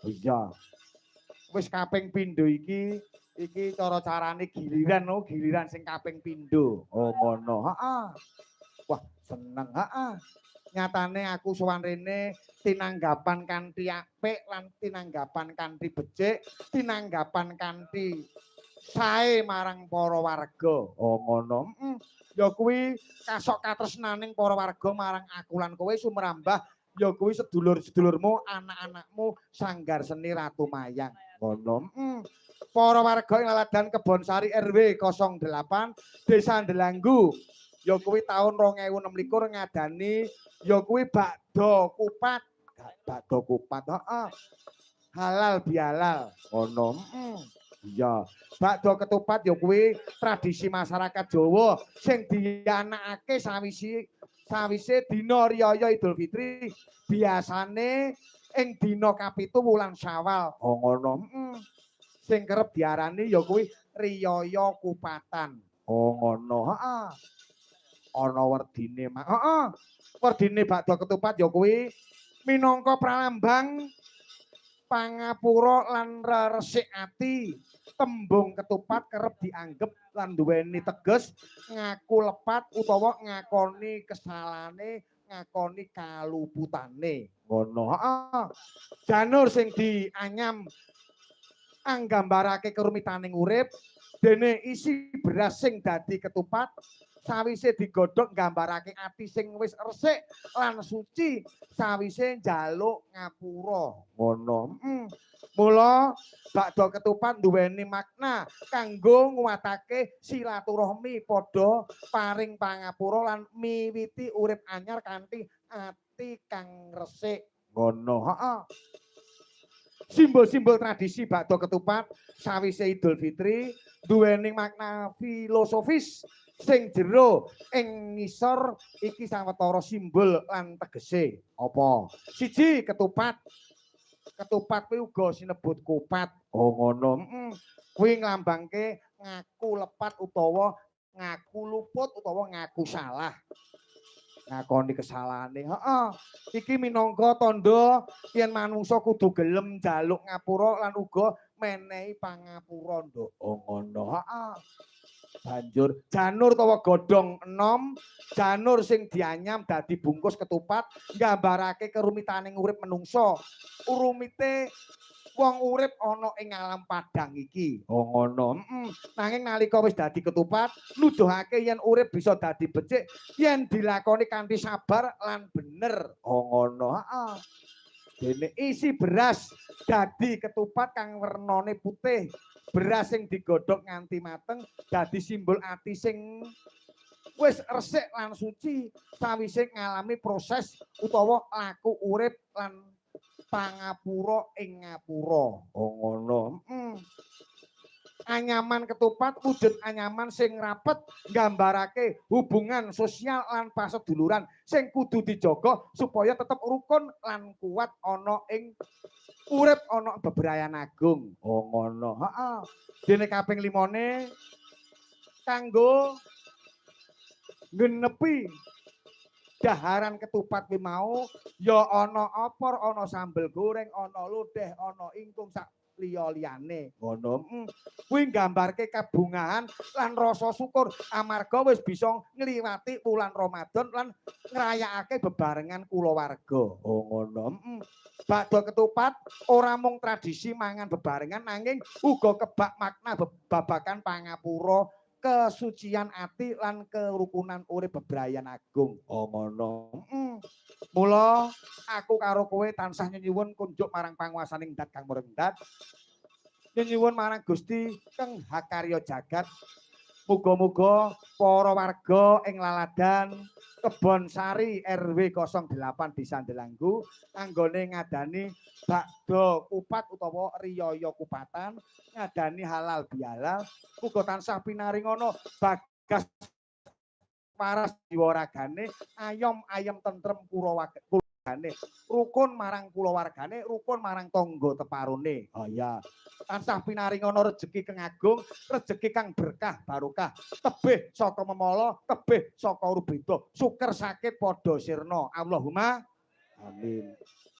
Iya. Wis kaping pindho iki, iki cara-carane giliran no, giliran sing kaping pindho. Oh ngono. Heeh. Wah, seneng, heeh. Nyatane aku sowan rene tinanggapan kanthi apik lan tinanggapan kanthi becik, tinanggapan kanthi sae marang para warga. Oh ngono. Heeh. Ya kuwi kasok katresnaning para warga marang aku lan kowe sumrambah ya kuwi sedulur-sedulurmu, anak-anakmu Sanggar Seni Ratu Mayang. Ngono. Heeh. Para warga ing Laladan Kebonsari RW 08 Desa Delanggu ya kuwi taun 2026 ngadani ya kuwi bakdo kupat. Bakdo kupat, heeh. Halal bihalal. Ngono. Heeh. Iya, bakdo ketupat ya kuwi tradisi masyarakat Jawa sing dianakake sawise dina riyaya Idul Fitri, biasane ing dina kapitu wulan Syawal. Oh ngono. Heeh. Sing kerep diarani ya kuwi riyaya kupatan. Oh ngono, heeh. Ana werdine, Mak. Heeh. Werdine bakdo ketupat ya kuwi minangka pralambang pangapura lan reresik ati. Tembung ketupat kerep dianggep lan duweni teges ngaku lepat utawa ngakoni kesalahane, ngakoni kaluputane. Ngono, heeh. Janur sing dianyam anggambarake kerumitaning urip, dene isi beras sing dadi ketupat sawise digodhog nggambarake ati sing wis resik lan suci sawise njaluk ngapura. Ngono. Heeh. Mula bakdo ketupat duweni makna kanggo nguwatake silaturahmi padha paring pangapura lan miwiti urip anyar kanthi ati kang resik. Ngono, heeh. Simbol-simbol tradisi bakdo ketupat sawise Idul Fitri duweni makna filosofis sing jero ing ngisor iki sawetara simbol lan tegese. Apa? Siji, ketupat. Ketupat kuwi uga sinebut kupat. Oh ngono. Heeh. Kuwi nglambangke ngaku lepat utawa ngaku luput utawa ngaku salah. Ngakoni kesalahane. Heeh. Iki minangka tandha yen manungsa kudu gelem njaluk ngapura lan uga menehi pangapura, Nduk. Oh ngono. Heeh. Banjur janur utawa godhong enom, janur sing dianyam dadi bungkus ketupat nggambarake kerumitaning urip menungsa. Rumite wong urip ana ing alam padhang iki. Oh ngono. Heeh. Nanging nalika wis dadi ketupat, nuduhake yen urip bisa dadi becik yen dilakoni kanthi sabar lan bener. Oh ngono. Heeh. Dene isi beras dadi ketupat kang wernane putih. Beras sing digodhog nganti mateng dadi simbol ati sing wis resik lan suci sawise ngalami proses utawa laku urip lan pangapura ing ngapura. Oh ngono. Heeh. Anyaman ketupat wujud anyaman sing rapet nggambarake hubungan sosial lan paseduluran sing kudu dijaga supaya tetep rukun lan kuat ana ing urip ana bebrayan agung. Oh ngono. Heeh. Dene kaping limane kanggo nggenepi daharan ketupat kuwi mau ya ana opor, ana sambel goreng, ana lodeh, ana ingkung sak liya-liyane. Ngono. Kuwi nggambarke kabungahan lan rasa syukur amarga wis bisa ngliwati wulan Ramadan lan ngrayakake bebarengan kulawarga. Oh ngono. Bakdo ketupat ora mung tradisi mangan bebarengan nanging uga kebak makna babagan pangapura, kesucian ati lan kerukunan urip bebrayan agung. Oh ngono. Mula aku karo kowe tansah nyenyuwun kunjuk marang panguwasaning Dat Kang Murengdat. Nyenyuwun marang Gusti Kang Hakarya jagat. Muga-muga para warga ing Laladan Kebonsari RW 08 Desa Delanggu anggone ngadani bakdo kupat utawa riyaya kupatan, ngadani halal bihalal, uga tansah pinaringana bagas waras jiwa ragane, ayom ayem tentrem kulawargane, rukun marang kulawargane, rukun marang tangga teparone. Oh iya, tansah pinaringana rejeki kang agung, rejeki kang berkah barokah, tebih saka memala, tebih saka rubeda, suker sakit padha sirna. Allahumma amin.